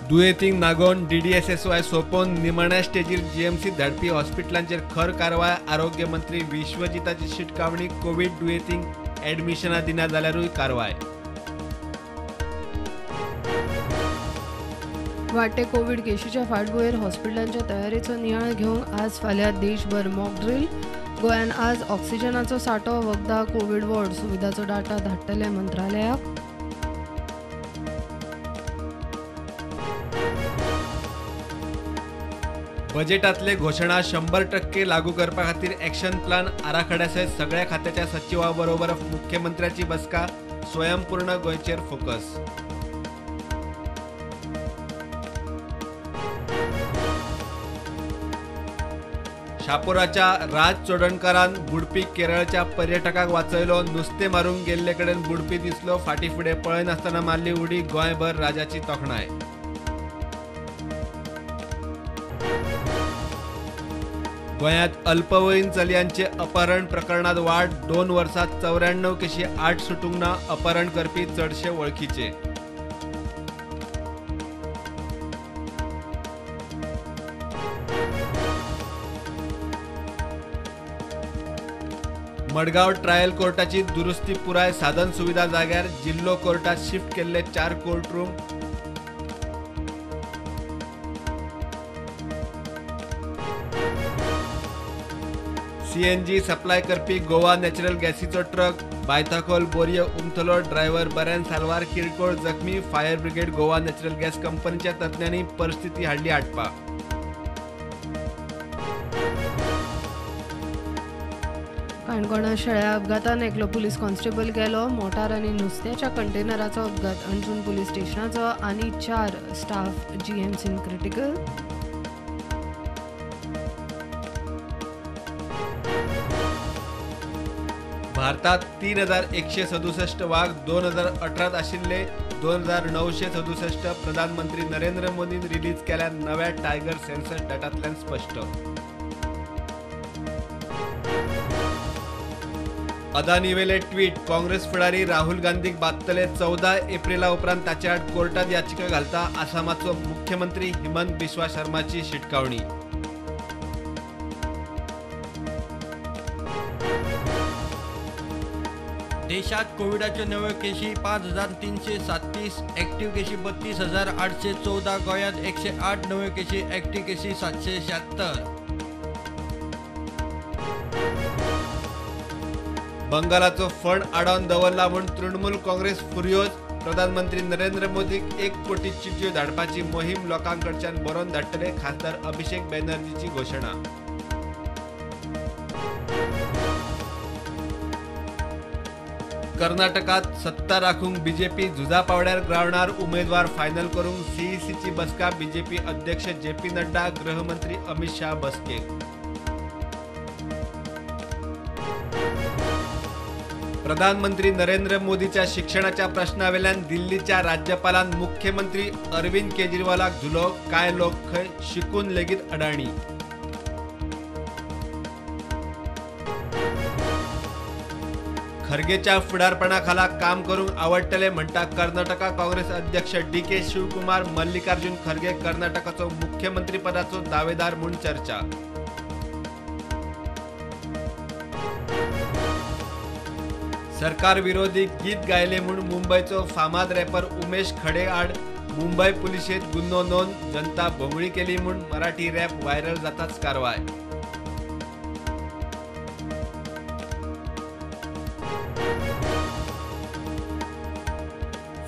दुयेंतींक नागोवन डीडीएसएसवाय सोंपोवन निमाण्या स्टेजीर जीएमसी धाडपी हॉस्पिटलांचेर खर कारवाय. आरोग्य मंत्री विश्वजिताची शिटकावणी. कोवीड दुयेंतींक ॲडमिशनां दिना जाल्यारूय कारवाय. वाडटे कोवीड केशीच्या फाटभुंयेर हॉस्पिटलांच्या तयारेचो नियाळ घेवंक आज फाल्यां देशभर मॉक ड्रील. गोंयांत आज ऑक्सिजनाचो सांठो, वखदां, कोवीड वॉर्ड सुविधाचो डाटा धाडटले मंत्रालयाक. बजेटातले घोशणा 100% लागू करपा खातीर एक्शन प्लान आराखड्या सयत सगळ्या खात्याच्या सचिवा बरोबर मुख्यमंत्र्याची बसका. स्वयंपूर्ण गोंयचेर फोकस. शापोराच्या राज चोडणकारान बुडपी केरळच्या पर्यटकाक वाचयलो. नुस्तें मारूंक गेल्ले कडेन बुडपी दिसलो. फाटीं फुडें पळयनासतना मारली उडी. गोंयभर राजाची तोखणाय. गोंयांत अल्पवयीन चलयांचे अपहरण प्रकरणात वाड. 2 वर्सांत 94 केशी, 8 सुटूंक ना. अपहरण करपी चडशे वळखीचे. मडगांव ट्रायल कोर्टाची दुरुस्ती पुराय, साधन सुविधा जाग्यार. जिल्लो कोर्टात शिफ्ट केल्ले 4 कोर्टरूम. सीएनजी सप्लाय करपी गोवा नॅचरल गॅसीचो ट्रक बायथाखोल बोरये उमथलो. ड्रायव्हर बऱ्यान साल्वार, किरकोळ जखमी. Fire brigade Goa natural gas कंपनीच्या तज्ञांनी परिस्थिती हाडली आटपाक. काणकोणा शेळ्या अपघातान एकलो पुलीस कॉन्स्टेबल गेलो. मोटार आनी नुस्त्याच्या कंटेनराचो अपघात. अंजून पुलीस स्टेशनाचो आनी 4 स्टाफ जीएमसीन क्रिटिकल. भारतात 3167 वाग, 2018 आशिल्ले 2967. प्रधानमंत्री नरेंद्र मोदीन रिलीज केल्या नव्या टायगर सेन्सस डाटांतल्यान स्पश्ट. अदानीवेले ट्वीट. काँग्रेस फुडारी राहुल गांधीक बादतले. 14 एप्रिला उपरांत ताचे आड कोर्टात याचिका घालता. आसामाचो मुख्यमंत्री हिमंत बिस्वा शर्माची शिटकावणी. देशात कोविडाच्यो नव्यो केशी 5337, एक्टिव्ह केशी 32,814. गोंयांत 108 नव्यो केशी, एक्टिव्ह केशी 776. बंगालाचो फंड आडावन दवरला म्हूण तृणमूल काँग्रेस फुर्योज. प्रधानमंत्री नरेंद्र मोदीक 1 कोटी चिटयो धाडपाची मोहीम लोकांकडच्यान बरोवन धाडटले. खासदार अभिषेक बॅनर्जीची घोशणा. कर्नाटकात सत्ता राखूंक बीजेपी झुजा पावड्यार ग्रावणार. उमेदवार फायनल करूंक सीईसीची बसका. बीजेपी अध्यक्ष जेपी नड्डा, गृहमंत्री अमित शाह बसकेक. प्रधानमंत्री नरेंद्र मोदीच्या शिक्षणाच्या प्रश्नावेल्यान दिल्लीच्या राज्यपालान मुख्यमंत्री अरविंद केजरीवालाक धुलो. कांय लोक खंय शिकून लेगीत अडाणी. खरगेच्या फुडारपणाखाला काम करूंक आवडटलें म्हणटा कर्नाटका काँग्रेस अध्यक्ष डी के शिवकुमार. मल्लिकार्जुन खरगे कर्नाटकाचो मुख्यमंत्रीपदाचो दावेदार म्हूण चर्चा. सरकार विरोधी गीत गायले म्हूण मुंबयचो फामाद रॅपर उमेश खडे आड मुंबय पुलिशेंत गुन्हो नोंद. जनता बोंगळी केली म्हूण मराठी रॅप व्हायरल जाताच कारवाय.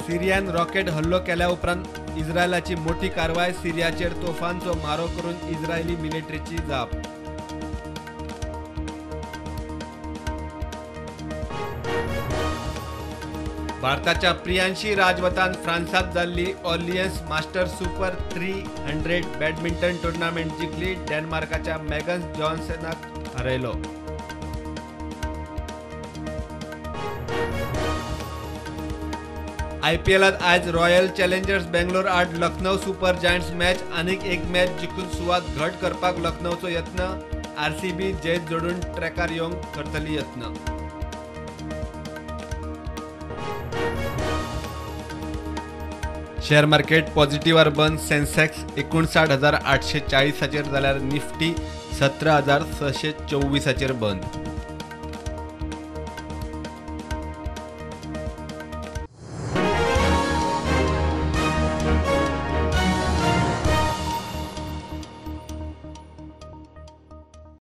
सिरियान रॉकेट हल्लो केल्या उपरांत इस्रायलाची मोठी कारवाय. सिरियाचेर तोफांचो मारो करून इस्रायली मिलिटरीची जाप. भारताच्या प्रियांशी राजवतान फ्रांसात जाल्ली Orleans master super 300 badminton tournament जिखली. डेन्मार्काच्या मॅगन्स जॉन्सनाक हरयलो. आयपीएलात आज रॉयल चॅलेंजर्स बेंगलोर आड लखनौ सुपर जायंट्स मॅच. आनीक एक मॅच जिखून सुवात घट करपाक लखनौचो यत्न. आरसीबी जैत जोडून ट्रॅकार येवंक करतली यत्न. शेअर मार्केट पॉझिटिव्हार बंद. सेन्सेक्स 59,840 जाल्यार निफ्टी 17,624 बंद.